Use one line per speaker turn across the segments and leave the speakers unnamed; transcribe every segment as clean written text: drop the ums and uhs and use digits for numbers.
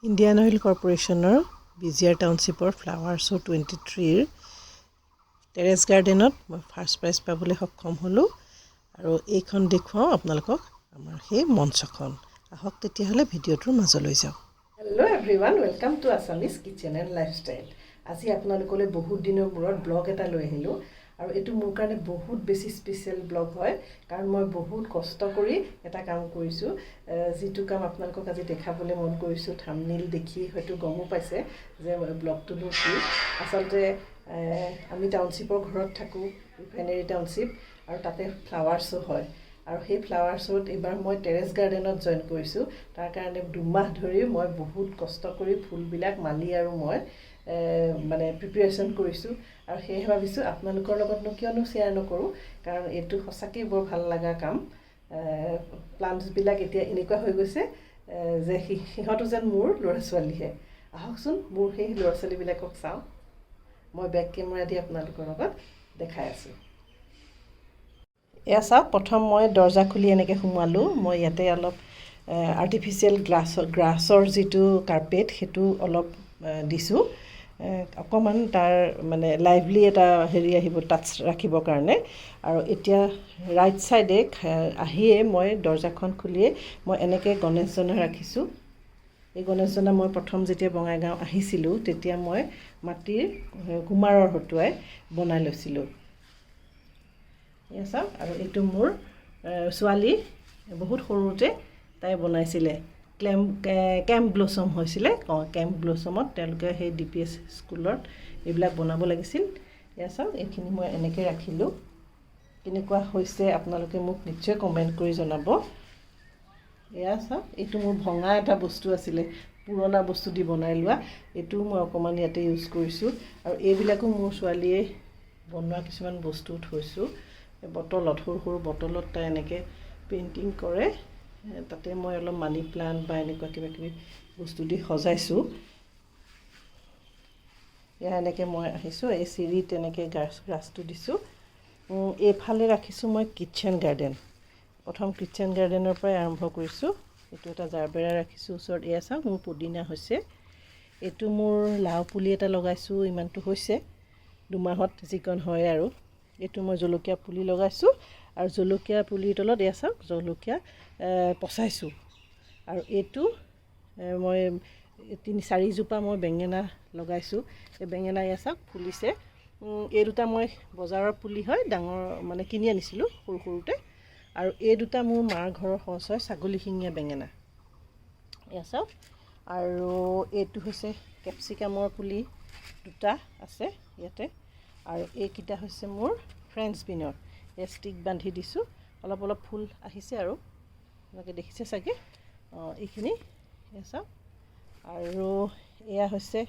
Indian oil কৰ্প'ৰেশ্যনৰ BGR টাউনশ্বিপৰ flower show' 23ৰ terrace গাৰ্ডেনত মই ফাৰ্ষ্ট প্ৰাইজ পাবলৈ সক্ষম হ'লোঁ আৰু এইখন দেখুৱাওঁ আপোনালোকক আমাৰ সেই মঞ্চখন। আহক তেতিয়াহ'লে, ভিডিঅ'টোৰ মাজলৈ যাওঁ। Hello everyone, welcome to Assamese Kitchen and Lifestyle. আজি আপোনালোকলৈ বহুত দিনৰ মূৰত ব্লগ এটা লৈ আহিলোঁ আৰু এইটো মোৰ কাৰণে বহুত বেছি স্পেচিয়েল ব্লগ হয়, কাৰণ মই বহুত কষ্ট কৰি এটা কাম কৰিছোঁ, যিটো কাম আপোনালোকক আজি দেখাবলৈ মন কৰিছোঁ। থামনিল দেখি হয়তো গমো পাইছে যে ব্লগটোনো কি। আচলতে আমি টাউনশ্বিপৰ ঘৰত থাকোঁ, ৰিফাইনেৰী টাউনশ্বিপ, আৰু তাতে ফ্লাৱাৰ শ্ব' হয় আৰু সেই ফ্লাৱাৰ শ্ব'ত এইবাৰ মই টেৰেছ গাৰ্ডেনত জইন কৰিছোঁ। তাৰ কাৰণে 2 মাহ ধৰি মই বহুত কষ্ট কৰি ফুলবিলাক মালি আৰু মই মানে প্ৰিপেৰেশ্যন কৰিছোঁ আৰু সেয়েহে ভাবিছোঁ আপোনালোকৰ লগতনো কিয়নো শ্বেয়াৰ নকৰোঁ, কাৰণ এইটো সঁচাকেই বৰ ভাল লগা কাম। প্লাণ্টছবিলাক এতিয়া এনেকুৱা হৈ গৈছে যে সিহঁতো যেন মোৰ ল'ৰা ছোৱালীহে। আহকচোন, মোৰ সেই ল'ৰা ছোৱালীবিলাকক চাওঁ। মই বেক কেমেৰা দি আপোনালোকৰ লগত দেখাই আছোঁ। এয়া চাওক, প্ৰথম মই দৰ্জা খুলি এনেকৈ সোমোৱালোঁ। মই ইয়াতে অলপ আৰ্টিফিচিয়েল গ্ৰাছৰ যিটো কাৰ্পেট, সেইটো অলপ দিছোঁ, অকণমান তাৰ মানে লাইভলি এটা হেৰি আহিব, টাচ ৰাখিবৰ কাৰণে। আৰু এতিয়া ৰাইট ছাইডে আহিয়ে মই দৰ্জাখন খুলিয়ে মই এনেকৈ গণেশজনা ৰাখিছোঁ। এই গণেশজনা মই প্ৰথম যেতিয়া বঙাইগাঁও আহিছিলোঁ, তেতিয়া মই মাটিৰ কুমাৰৰ হতুৱাই বনাই লৈছিলোঁ। এয়া চাওক, আৰু এইটো মোৰ ছোৱালী বহুত সৰুতে তাই বনাইছিলে। কেম্প ব্লছম হৈছিলে। কেম্প ব্লছমত তেওঁলোকে সেই ডিপিএছ স্কুলত এইবিলাক বনাব লাগিছিল। এয়া চাওক, এইখিনি মই এনেকৈ ৰাখিলোঁ। কেনেকুৱা হৈছে আপোনালোকে মোক নিশ্চয় কমেণ্ট কৰি জনাব। এয়া চাওক, এইটো মোৰ ভঙা এটা বস্তু আছিলে, পুৰণা বস্তু দি বনাই লোৱা। এইটোও মই অকণমান ইয়াতে ইউজ কৰিছোঁ। আৰু এইবিলাকো মোৰ ছোৱালীয়ে বনোৱা কিছুমান বস্তু থৈছোঁ। বটলত, সৰু সৰু বটলত তাই এনেকৈ পেইণ্টিং কৰে। তাতে মই অলপ মানি প্লাণ্ট বা এনেকুৱা কিবা কিবি বস্তু দি সজাইছোঁ। এয়া এনেকৈ মই আহিছোঁ, এই চিৰিত এনেকৈ গ্ৰাছটো দিছোঁ। এইফালে ৰাখিছোঁ মই কিটচেন গাৰ্ডেন। প্ৰথম কিটচেন গাৰ্ডেনৰ পৰাই আৰম্ভ কৰিছোঁ। এইটো এটা জাৰবেৰা ৰাখিছোঁ ওচৰত। এয়া চাওক, মোৰ পদিনা হৈছে। এইটো মোৰ লাও পুলি এটা লগাইছোঁ, ইমানটো হৈছে 2 মাহত যিকণ হয়। আৰু এইটো মই জলকীয়া পুলি লগাইছোঁ আৰু জলকীয়া পুলিৰ তলত এয়া চাওক, জলকীয়া পচাইছোঁ। আৰু এইটো মই তিনি চাৰিজোপা মই বেঙেনা লগাইছোঁ। এই বেঙেনা এয়া চাওক, ফুলিছে। এই দুটা মই বজাৰৰ পুলি হয়, ডাঙৰ মানে কিনি আনিছিলোঁ সৰু সৰুতে। আৰু এই দুটা মোৰ মাৰ ঘৰৰ সঁচ হয়, ছাগলী শিঙীয়া বেঙেনা। এয়া চাওক, আৰু এইটো হৈছে কেপচিকামৰ পুলি দুটা আছে ইয়াতে। আৰু এইকেইটা হৈছে মোৰ ফ্ৰেঞ্চ বিনৰ। এই ষ্টিক বান্ধি দিছোঁ, অলপ অলপ ফুল আহিছে আৰু আপোনালোকে দেখিছে চাগে। অঁ, এইখিনি এয়া চাওক। আৰু এয়া হৈছে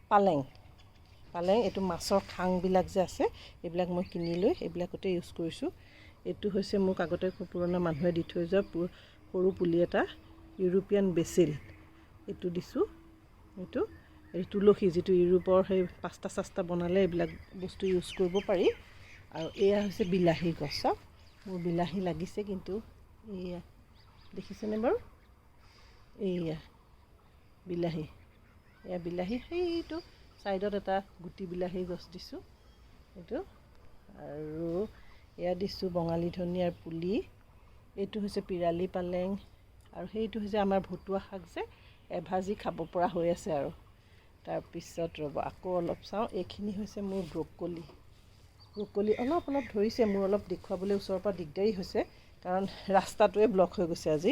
পালেং। পালেং এইটো মাছৰ খাংবিলাক যে আছে, এইবিলাক মই কিনি লৈ এইবিলাকতে ইউজ কৰিছোঁ। এইটো হৈছে মোক আগতে খুব পুৰণা মানুহে দি থৈ যোৱা সৰু পুলি এটা, ইউৰোপীয়ান বেচিল, এইটো দিছোঁ। এইটো এই তুলসী, যিটো ইউৰোপৰ সেই পাস্তা চাস্তা বনালে এইবিলাক বস্তু ইউজ কৰিব পাৰি। আৰু এয়া হৈছে বিলাহী গছ। চাওক, মোৰ বিলাহী লাগিছে কিন্তু। এয়া দেখিছেনে বাৰু? এইয়া বিলাহী, এয়া বিলাহী। সেইটো ছাইডত এটা গুটি বিলাহী গছ দিছোঁ এইটো। আৰু এয়া দিছোঁ বঙালী ধনিয়াৰ পুলি। এইটো হৈছে পিৰালি পালেং আৰু সেইটো হৈছে আমাৰ ভতুৱা শাক যে, এভাজি খাব পৰা হৈ আছে। আৰু তাৰপিছত ৰ'ব, আকৌ অলপ চাওঁ। এইখিনি হৈছে মোৰ ব্ৰকলি। ব্ৰকলি অলপ অলপ ধৰিছে। মোৰ অলপ দেখুৱাবলৈ ওচৰৰ পৰা দিগদাৰী হৈছে, কাৰণ ৰাস্তাটোৱে ব্লক হৈ গৈছে আজি।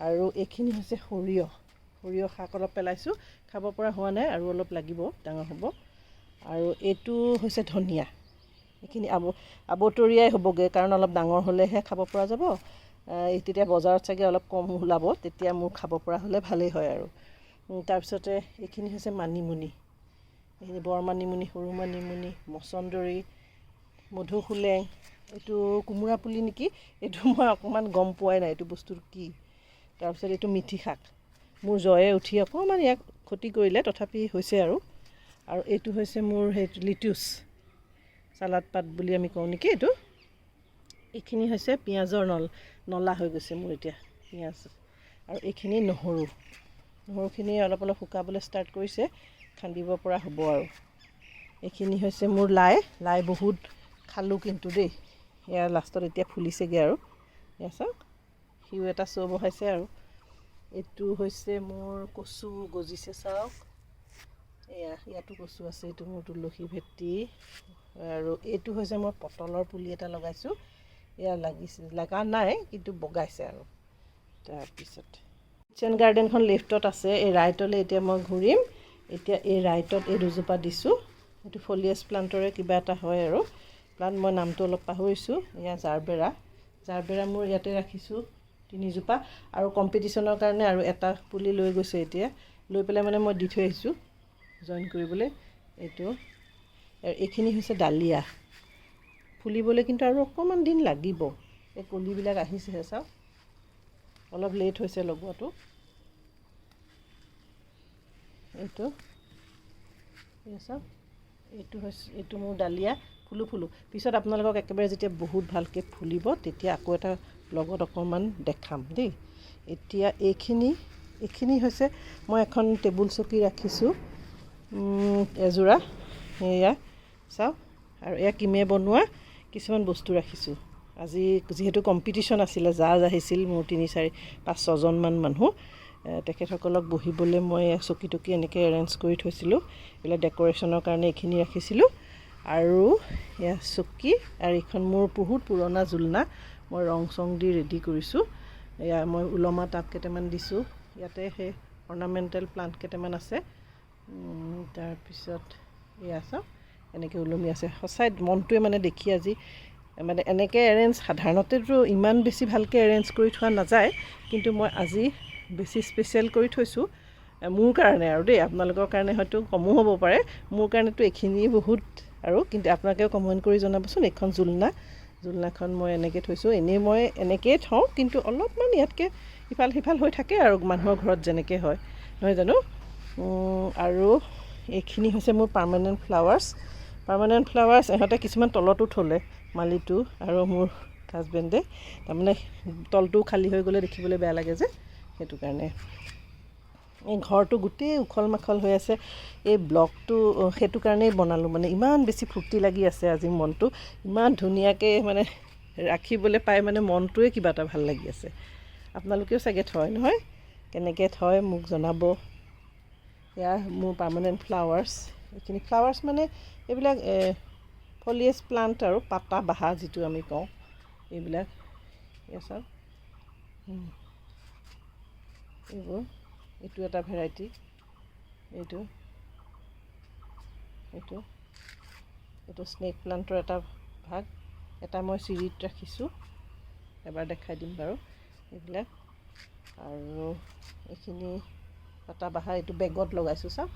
আৰু এইখিনি হৈছে সৰিয়হ। সৰিয়হ শাক অলপ পেলাইছোঁ, খাব পৰা হোৱা নাই, আৰু অলপ লাগিব, ডাঙৰ হ'ব। আৰু এইটো হৈছে ধনিয়া। এইখিনি আবতৰীয়াই হ'বগৈ, কাৰণ অলপ ডাঙৰ হ'লেহে খাব পৰা যাব। তেতিয়া বজাৰত চাগে অলপ কম ওলাব, তেতিয়া মোৰ খাব পৰা হ'লে ভালেই হয়। আৰু তাৰপিছতে এইখিনি হৈছে মানিমুনি। এইখিনি বৰ মানিমুনি, সৰু মানিমুনি, মচন্দৰী, মধুসোলেং। এইটো কোমোৰা পুলি নেকি, এইটো মই অকণমান গম পোৱাই নাই এইটো বস্তুটো কি। তাৰপিছত এইটো মিথি শাক। মোৰ জয়ে উঠি অকণমান ইয়াক ক্ষতি কৰিলে, তথাপি হৈছে। আৰু আৰু এইটো হৈছে মোৰ সেইটো লিটিউচ, চালাড পাত বুলি আমি কওঁ নেকি এইটো। এইখিনি হৈছে পিঁয়াজৰ নলা হৈ গৈছে মোৰ এতিয়া পিঁয়াজ। আৰু এইখিনি নহৰু। নহৰুখিনি অলপ অলপ শুকাবলৈ ষ্টাৰ্ট কৰিছে, খান্দিব পৰা হ'ব আৰু। এইখিনি হৈছে মোৰ লাই। লাই বহুত খালোঁ কিন্তু দেই। এয়া লাষ্টত এতিয়া ফুলিছেগৈ আৰু। এয়া চাওক, সিও এটা শ্ব' বহাইছে আৰু। এইটো হৈছে মোৰ কচু গজিছে, চাওক। এয়া ইয়াতো কচু আছে। এইটো মোৰ তুলসী ভেটি। আৰু এইটো হৈছে মই পটলৰ পুলি এটা লগাইছোঁ। এয়া লাগিছে, লগা নাই কিন্তু বগাইছে আৰু। তাৰপিছত কিটচেন গাৰ্ডেনখন লেফ্টত আছে। এই ৰাইটলৈ এতিয়া মই ঘূৰিম। এতিয়া এই ৰাইটত এই দুজোপা দিছোঁ। এইটো ফলিয়াছ প্লাণ্টৰে কিবা এটা হয় আৰু প্লাণ্ট, মই নামটো অলপ পাহৰিছোঁ। এয়া জাৰবেৰা। জাৰবেৰা মোৰ ইয়াতে ৰাখিছোঁ তিনিজোপা। আৰু কম্পিটিশ্যনৰ কাৰণে আৰু এটা পুলি লৈ গৈছে এতিয়া, লৈ পেলাই মানে মই দি থৈ আহিছোঁ জইন কৰিবলৈ। এইটো আৰু এইখিনি হৈছে ডালিয়া। ফুলিবলৈ কিন্তু আৰু অকণমান দিন লাগিব। এই কলিবিলাক আহিছেহে, চাওক। অলপ লেট হৈছে লগোৱাটো। এইটো, এই চাওক, এইটো হৈছে, এইটো মোৰ ডালিয়া। ফুলো ফুলো পিছত আপোনালোকক একেবাৰে যেতিয়া বহুত ভালকৈ ফুলিব, তেতিয়া আকৌ এটা ব্লগত অকণমান দেখাম দেই। এতিয়া এইখিনি হৈছে মই এখন টেবুল চকী ৰাখিছোঁ এযোৰা। এয়া চাওক। আৰু এয়া কিমে বনোৱা কিছুমান বস্তু ৰাখিছোঁ। আজি যিহেতু কম্পিটিশ্যন আছিলে, জাজ আহিছিল মোৰ তিনি, চাৰি, পাঁচ, ছজনমান মানুহ, তেখেতসকলক বহিবলৈ মই চকী টকী এনেকৈ এৰেঞ্জ কৰি থৈছিলোঁ। এইবিলাক ডেক'ৰেশ্যনৰ কাৰণে এইখিনি ৰাখিছিলোঁ। আৰু এয়া চকী। আৰু এইখন মোৰ বহুত পুৰণা জোলনা, মই ৰং চং দি ৰেডি কৰিছোঁ। এয়া মই ওলমা টাব কেইটামান দিছোঁ। ইয়াতে সেই অৰ্নামেণ্টেল প্লাণ্ট কেইটামান আছে। তাৰপিছত এয়া চাওক, এনেকৈ ওলমি আছে। সঁচাই মনটোৱে মানে দেখি আজি মানে এনেকৈ এৰেঞ্জ, সাধাৰণতেতো ইমান বেছি ভালকৈ এৰেঞ্জ কৰি থোৱা নাযায়, কিন্তু মই আজি বেছি স্পেচিয়েল কৰি থৈছোঁ মোৰ কাৰণে আৰু দেই। আপোনালোকৰ কাৰণে হয়তো কমো হ'ব পাৰে, মোৰ কাৰণেতো এইখিনিয়ে বহুত আৰু। কিন্তু আপোনালোকেও কমেণ্ট কৰি জনাবচোন। এইখন জোলনা। জোলনাখন মই এনেকৈ থৈছোঁ। এনেই মই এনেকৈয়ে থওঁ, কিন্তু অলপমান ইয়াতকৈ ইফাল সিফাল হৈ থাকে আৰু, মানুহৰ ঘৰত যেনেকৈ হয়, নহয় জানো? আৰু এইখিনি হৈছে মোৰ পাৰ্মানেণ্ট ফ্লাৱাৰ্ছ। পাৰ্মানেণ্ট ফ্লাৱাৰ্ছ ইহঁতে কিছুমান তলতো থ'লে মালিটো আৰু মোৰ হাজবেণ্ডে। তাৰমানে তলটোও খালী হৈ গ'লে দেখিবলৈ বেয়া লাগে যে, সেইটো কাৰণে। এই ঘৰটো গোটেই উখল মাখল হৈ আছে। এই ব্লগটো সেইটো কাৰণেই বনালোঁ। মানে ইমান বেছি ফূৰ্তি লাগি আছে আজি মনটো। ইমান ধুনীয়াকৈ মানে ৰাখিবলৈ পাই মানে মনটোৱে কিবা এটা ভাল লাগি আছে। আপোনালোকেও চাগে থয় নহয়? কেনেকৈ থয় মোক জনাব। এয়া মোৰ পাৰ্মানেণ্ট ফ্লাৱাৰ্ছ। এইখিনি ফ্লাৱাৰ্ছ মানে এইবিলাক ফলিয়েজ প্লাণ্ট আৰু পাতা বাহা যিটো আমি কওঁ, এইবিলাক। এয়া চাওক, এইবোৰ। এইটো এটা ভেৰাইটি। এইটো এইটো এইটো স্নেক প্লাণ্টৰ এটা ভাগ। এটা মই চিৰিত ৰাখিছোঁ, এবাৰ দেখাই দিম বাৰু এইবিলাক। আৰু এইখিনি পাতা বাহা। এইটো বেগত লগাইছোঁ, চাওক।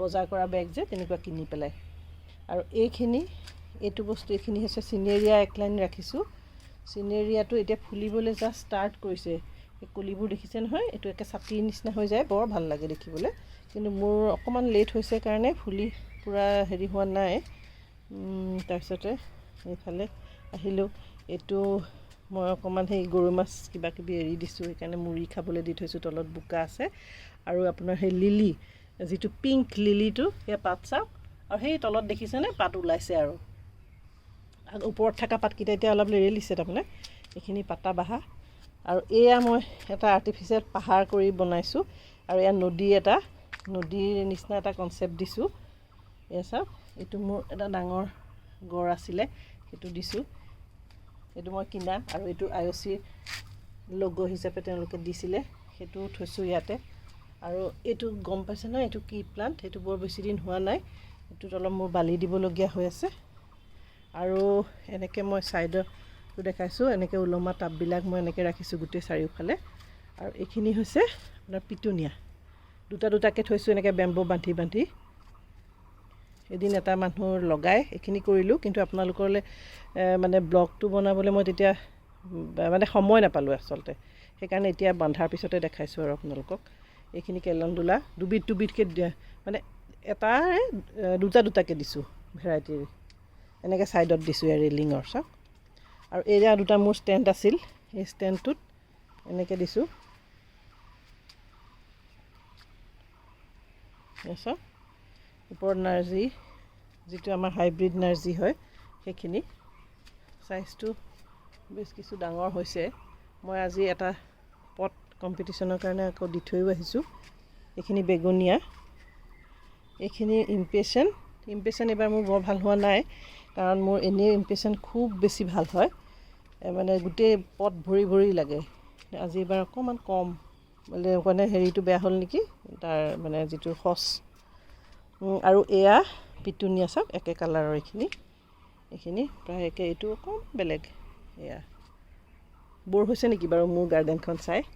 বজাৰ কৰা বেগ যে, তেনেকুৱা কিনি পেলাই। আৰু এইখিনি, এইটো বস্তু, এইখিনি হৈছে চিনেৰিয়া। এক লাইন ৰাখিছোঁ। চিনেৰিয়াটো এতিয়া ফুলিবলৈ জাষ্ট ষ্টাৰ্ট কৰিছে। এই কলিবোৰ দেখিছে নহয়? এইটো একে ছাতিৰ নিচিনা হৈ যায়, বৰ ভাল লাগে দেখিবলৈ। কিন্তু মোৰ অকণমান লেট হৈছে কাৰণে ফুলি পূৰা হেৰি হোৱা নাই। তাৰপিছতে এইফালে আহিলোঁ। এইটো মই অকণমান সেই গৰৈ মাছ কিবা কিবি এৰি দিছোঁ, সেইকাৰণে মুড়ি খাবলৈ দি থৈছোঁ। তলত বোকা আছে। আৰু আপোনাৰ সেই লিলি, যিটো পিংক লিলিটো, সেয়া পাত চাওক। আৰু সেই তলত দেখিছেনে, পাত ওলাইছে। আৰু ওপৰত থকা পাতকেইটা এতিয়া অলপ লেৰেলিছে তাৰমানে। এইখিনি পাতা বাহা। আৰু এয়া মই এটা আৰ্টিফিচিয়েল পাহাৰ কৰি বনাইছোঁ। আৰু এয়া নদী, এটা নদীৰ নিচিনা এটা কনচেপ্ট দিছোঁ। এয়া চাওক, এইটো মোৰ এটা ডাঙৰ গড় আছিলে, সেইটো দিছোঁ। এইটো মই কিনা। আৰু এইটো আই অ' চিৰ লগ' হিচাপে তেওঁলোকে দিছিলে, সেইটো থৈছোঁ ইয়াতে। আৰু এইটো গম পাইছে নহয়, এইটো কি প্লাণ্ট? সেইটো বৰ বেছি দিন হোৱা নাই। এইটোত অলপ মোৰ বালি দিবলগীয়া হৈ আছে। আৰু এনেকৈ মই ছাইডটো দেখাইছোঁ। এনেকৈ ওলমা টাববিলাক মই এনেকৈ ৰাখিছোঁ গোটেই চাৰিওফালে। আৰু এইখিনি হৈছে আপোনাৰ পিটুনিয়া। দুটা দুটাকৈ থৈছোঁ এনেকৈ বেম্বো বান্ধি বান্ধি। এদিন এটা মানুহ লগাই এইখিনি কৰিলোঁ, কিন্তু আপোনালোকলৈ মানে ব্লগটো বনাবলৈ মই তেতিয়া মানে সময় নাপালোঁ আচলতে। সেইকাৰণে এতিয়া বন্ধাৰ পিছতে দেখাইছোঁ আৰু আপোনালোকক। এইখিনি কেলণ্ডুলা, দুবিধ দুবিধকৈ, মানে এটাৰে দুটা দুটাকৈ দিছোঁ ভেৰাইটিৰ। এনেকৈ ছাইডত দিছোঁ ইয়াৰ ৰেলিঙৰ, চাওক। আৰু এয়া দুটা মোৰ ষ্টেণ্ড আছিল, এই ষ্টেণ্ডটোত এনেকৈ দিছোঁ। চাওক, ওপৰত নাৰ্জী, যিটো আমাৰ হাইব্ৰিড নাৰ্জী হয়, সেইখিনি চাইজটো বেছ কিছু ডাঙৰ হৈছে। মই আজি এটা পট কম্পিটিশ্যনৰ কাৰণে আকৌ দি থৈও আহিছোঁ। এইখিনি বেগনীয়া, এইখিনি ইম্পেশ্যন। ইম্পেশ্যন এইবাৰ মোৰ বৰ ভাল হোৱা নাই, কাৰণ মোৰ এনেই ইম্পেশ্যন খুব বেছি ভাল হয়, মানে গোটেই পট ভৰি ভৰি লাগে। আজি এইবাৰ অকণমান কম মানে হেৰিটো বেয়া হ'ল নেকি তাৰ, মানে যিটো সঁচ। আৰু এয়া পিটুনিয়া, চাওক, একে কালাৰৰ এইখিনি, এইখিনি প্ৰায় একে, এইটো অকণ বেলেগ। এয়া ব'ৰ হৈছে নেকি বাৰু মোৰ গাৰ্ডেনখন চাই?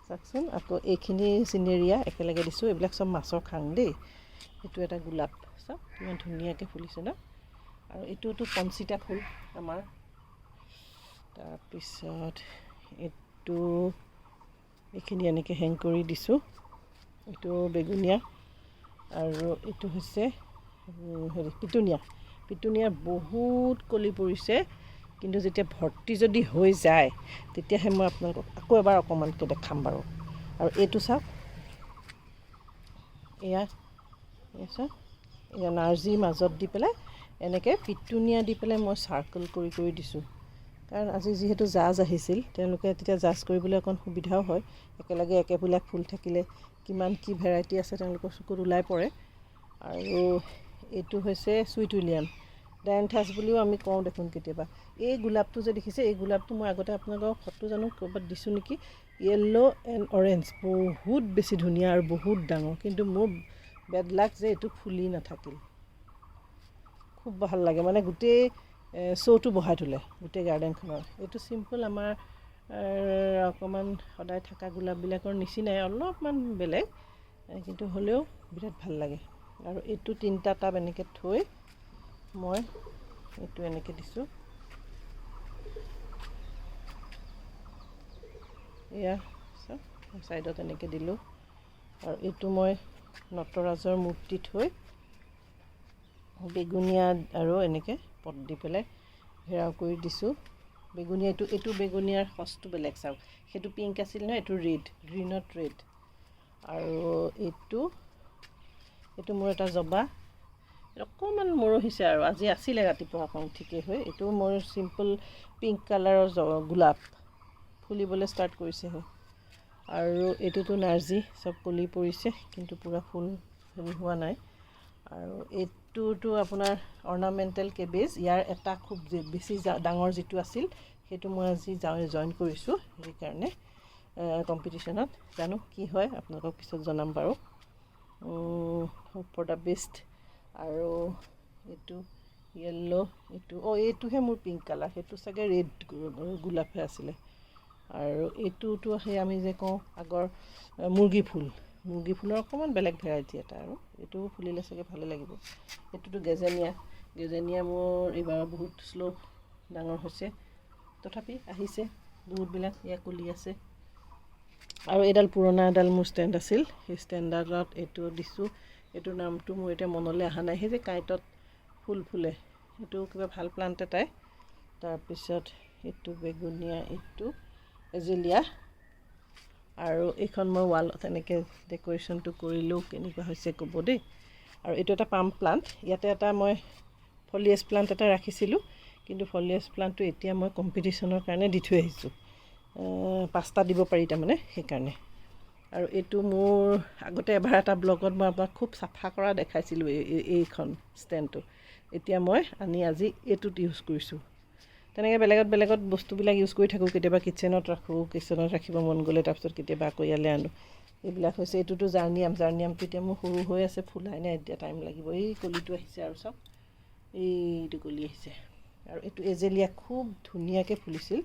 চাওকচোন। আকৌ এইখিনি চিনেৰিয়া একেলগে দিছোঁ। এইবিলাক চব মাছৰ খাং দেই। এইটো এটা গোলাপ, চাওক কিমান ধুনীয়াকৈ ফুলিছে ন? আৰু এইটোতো পঞ্চিতা ফুল আমাৰ। তাৰপিছত এইটো, এইখিনি এনেকৈ হেং কৰি দিছোঁ। এইটো বেগুনীয়া আৰু এইটো হৈছে হেৰি পিটুনিয়া। পিটুনিয়াৰ বহুত কলি পৰিছে, কিন্তু যেতিয়া ভৰ্তি যদি হৈ যায়, তেতিয়াহে মই আপোনালোকক আকৌ এবাৰ অকণমানকৈ দেখাম বাৰু। আৰু এইটো চাওক, এয়া এয়া চাওক, এয়া নাৰ্জীৰ মাজত দি পেলাই এনেকৈ পিটুনিয়া দি পেলাই মই চাৰ্কল কৰি কৰি দিছোঁ, কাৰণ আজি যিহেতু জাজ আহিছিল, তেওঁলোকে তেতিয়া জাজ কৰিবলৈ অকণ সুবিধাও হয়। একেলগে একেবিলাক ফুল থাকিলে কিমান কি ভেৰাইটি আছে তেওঁলোকৰ চকুত ওলাই পৰে। আৰু এইটো হৈছে চুইট উইলিয়াম, ডায়েনথাছ বুলিও আমি কওঁ দেখোন কেতিয়াবা। এই গোলাপটো যে দেখিছে, এই গোলাপটো মই আগতে আপোনালোকক ফটো জানো ক'ৰবাত দিছোঁ নেকি, য়েল্ল' এণ্ড অৰেঞ্জ, বহুত বেছি ধুনীয়া আৰু বহুত ডাঙৰ। কিন্তু মোৰ বেড লাক যে এইটো ফুলি নাথাকিল। খুব ভাল লাগে, মানে গোটেই শ্ব'টো বঢ়াই তোলে গোটেই গাৰ্ডেনখনৰ। এইটো চিম্পল, আমাৰ অকণমান সদায় থকা গোলাপবিলাকৰ নিচিনাই, অলপমান বেলেগ, কিন্তু হ'লেও বিৰাট ভাল লাগে। আৰু এইটো তিনিটা টাব এনেকৈ থৈ মই এইটো এনেকৈ দিছোঁ। এয়া চাওক, ছাইডত এনেকৈ দিলোঁ। আৰু এইটো মই নটৰাজৰ মূৰ্তি থৈ বেগুনীয়া আৰু এনেকৈ পট দি পেলাই ঘেৰাও কৰি দিছোঁ। বেগুনীয়া এইটো, এইটো বেগুনীয়াৰ সঁচটো বেলেগ, চাওক, সেইটো পিংক আছিল নহয়, এইটো ৰেড, গ্ৰীণত ৰেড। আৰু এইটো মোৰ এটা জবা, অকণমান মৰহিছে আৰু আজি আছিলে ৰাতিপুৱা অকণ ঠিকেই হৈ। এইটো মোৰ চিম্পল পিংক কালাৰৰ গোলাপ, ফুলিবলৈ ষ্টাৰ্ট কৰিছেহে। আৰু এইটোতো নাৰ্জী, চব কলি পৰিছে, কিন্তু পূৰা ফুল হেৰি হোৱা নাই। আৰু এইটোতো আপোনাৰ অৰ্ণামেণ্টেল কেবেজ। ইয়াৰ এটা খুব বেছি ডাঙৰ যিটো আছিল, সেইটো মই আজি জইন কৰিছোঁ সেইকাৰণে কম্পিটিশ্যনত। জানো কি হয়, আপোনালোকক পিছত জনাম বাৰু। Hope for the best. আৰু এইটো য়েল্ল', এইটো, অঁ, এইটোহে মোৰ পিংক কালাৰ, সেইটো চাগে ৰেড গোলাপহে আছিলে। আৰু এইটোতো সেই আমি যে কওঁ আগৰ মুৰ্গী ফুল, মুৰ্গী ফুলৰ অকণমান বেলেগ ভেৰাইটি এটা, আৰু এইটো ফুলিলে চাগে ভালে লাগিব। এইটোতো গেজেনীয়া। গেজেনীয়া মোৰ এইবাৰ বহুত শ্ল' ডাঙৰ হৈছে, তথাপি আহিছে বহুতবিলাক, এয়া কলি আছে। আৰু এইডাল পুৰণা এডাল মোৰ ষ্টেণ্ড আছিল, সেই ষ্টেণ্ডডালত এইটো দিছোঁ। এইটোৰ নামটো মোৰ এতিয়া মনলৈ অহা নাই। সেই যে কাঁইটত ফুল ফুলে, সেইটো কিবা ভাল প্লাণ্ট এটাই। তাৰপিছত এইটো বেগুনীয়া, এইটো এজেলিয়া। আৰু এইখন মই ৱালত এনেকৈ ডেক'ৰেশ্যনটো কৰিলোঁ, কেনেকুৱা হৈছে ক'ব দেই। আৰু এইটো এটা পাম প্লাণ্ট। ইয়াতে এটা মই ফলিয়েজ প্লাণ্ট এটা ৰাখিছিলোঁ, কিন্তু ফলিয়েজ প্লাণ্টটো এতিয়া মই কম্পিটিশ্যনৰ কাৰণে দি থৈ আহিছোঁ। পাঁচটা দিব পাৰি তাৰমানে, সেইকাৰণে। আৰু এইটো মোৰ আগতে এবাৰ এটা ব্লগত মই আপোনাক খুব চাফা কৰা দেখাইছিলোঁ এইখন ষ্টেণ্ডটো। এতিয়া মই আনি আজি এইটোত ইউজ কৰিছোঁ। তেনেকৈ বেলেগত বেলেগত বস্তুবিলাক ইউজ কৰি থাকোঁ। কেতিয়াবা কিটচেনত ৰাখোঁ, কিটচেনত ৰাখিব মন গ'লে, তাৰপিছত কেতিয়াবা আকৌ ইয়ালৈ আনো। এইবিলাক হৈছে, এইটোতো জাৰ্নিয়াম। জাৰ্নিয়ামটো এতিয়া মোৰ সৰু হৈ আছে, ফুলাই নাই, এতিয়া টাইম লাগিব। এই কলিটো আহিছে আৰু চাওক, এইটো কলি আহিছে। আৰু এইটো এজেলিয়া খুব ধুনীয়াকৈ ফুলিছিল,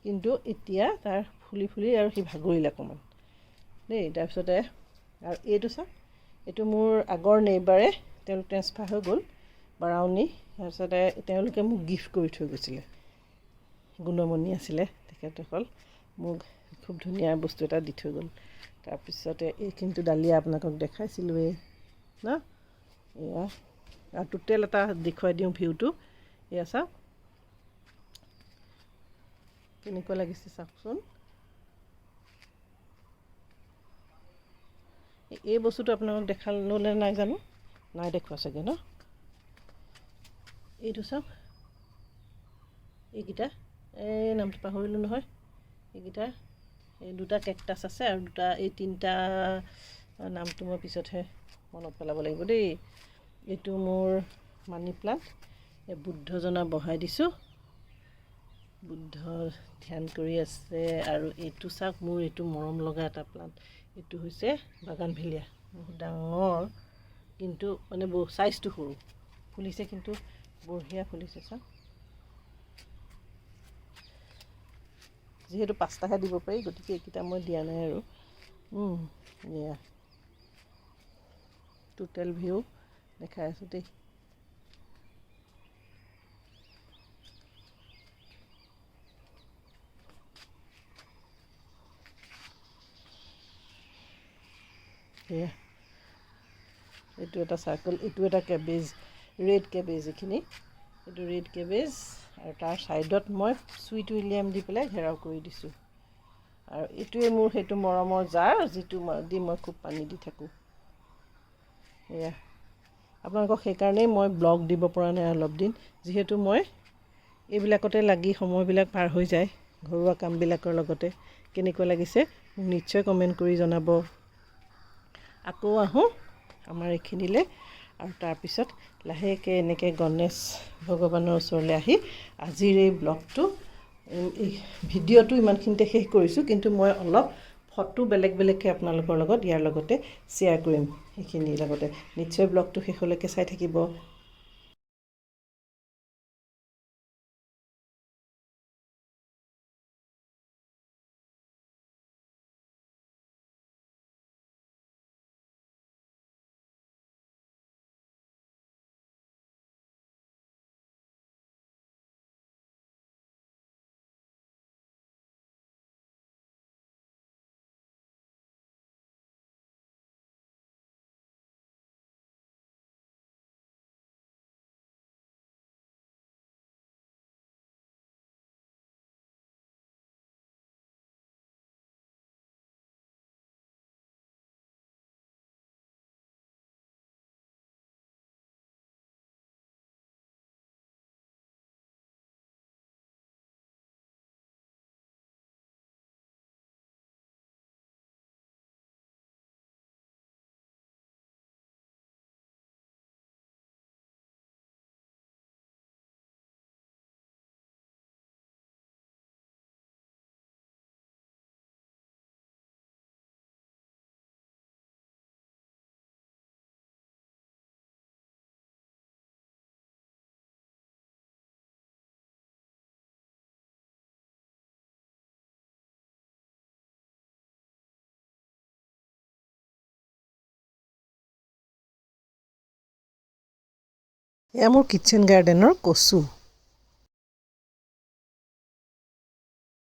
কিন্তু এতিয়া তাৰ ফুলি ফুলি আৰু সি ভাগৰিলে অকণমান দেই। তাৰপিছতে আৰু এইটো চাওক, এইটো মোৰ আগৰ নেইবাৰে, তেওঁলোক ট্ৰেন্সফাৰ হৈ গ'ল বাৰাউনী, তাৰপিছতে তেওঁলোকে মোক গিফ্ট কৰি থৈ গৈছিলে। গুণমণি আছিলে তেখেতসকল, মোক খুব ধুনীয়া বস্তু এটা দি থৈ গ'ল। তাৰপিছতে এইখিনিতো ডালিয়া আপোনালোকক দেখাইছিলোঁৱেই ন? এয়া আৰু টোটেল এটা দেখুৱাই দিওঁ ভিউটো। এয়া চাওক, কেনেকুৱা লাগিছে চাওকচোন। এই বস্তুটো আপোনালোকক দেখালোঁ নাই জানো, নাই দেখুওৱা চাগে ন। এইটো চাওক, এইকেইটা, এই নামটো পাহৰিলোঁ নহয়। এইকেইটা, এই দুটা কেকটাছ আছে আৰু দুটা, এই তিনিটা নামটো মই পিছতহে মনত পেলাব লাগিব দেই। এইটো মোৰ মানি প্লাণ্ট, এই বুদ্ধজনা বহাই দিছোঁ, বুদ্ধ ধ্যান কৰি আছে। আৰু এইটো চাওক, মোৰ এইটো মৰম লগা এটা প্লাণ্ট, এইটো হৈছে বাগানভেলিয়া, বহুত ডাঙৰ কিন্তু মানে চাইজটো সৰু, ফুলিছে কিন্তু বঢ়িয়া ফুলিছে। চাওক, যিহেতু 5টাহে দিব পাৰি, গতিকে এইকেইটা মই দিয়া নাই আৰু। এয়া টোটেল ভিউ দেখাই আছোঁ দেই। এয়া এইটো এটা চাৰ্কল, এইটো এটা কেবেজ, ৰেড কেবেজ, এইখিনি এইটো ৰেড কেবেজ। আৰু তাৰ ছাইডত মই চুইট উইলিয়াম দি পেলাই ঘেৰাও কৰি দিছোঁ। আৰু এইটোৱে মোৰ সেইটো মৰমৰ জাৰ, যিটো দি মই খুব পানী দি থাকোঁ। এয়া আপোনালোকক সেইকাৰণেই মই ব্লগ দিব পৰা নাই অলপ দিন, যিহেতু মই এইবিলাকতে লাগি সময়বিলাক পাৰ হৈ যায় ঘৰুৱা কামবিলাকৰ লগতে। কেনেকুৱা লাগিছে মোক নিশ্চয় কমেণ্ট কৰি জনাব। আকৌ আহোঁ আমাৰ এইখিনিলৈ, আৰু তাৰপিছত লাহেকৈ এনেকৈ গণেশ ভগৱানৰ ওচৰলৈ আহি আজিৰ এই ব্লগটো, এই ভিডিঅ'টো ইমানখিনিতে শেষ কৰিছোঁ। কিন্তু মই অলপ ফটো বেলেগ বেলেগকৈ আপোনালোকৰ লগত ইয়াৰ লগতে শ্বেয়াৰ কৰিম সেইখিনিৰ লগতে। নিশ্চয় ব্লগটো শেষলৈকে চাই থাকিব। এয়া মোৰ কিটচেন গাৰ্ডেনৰ কচু।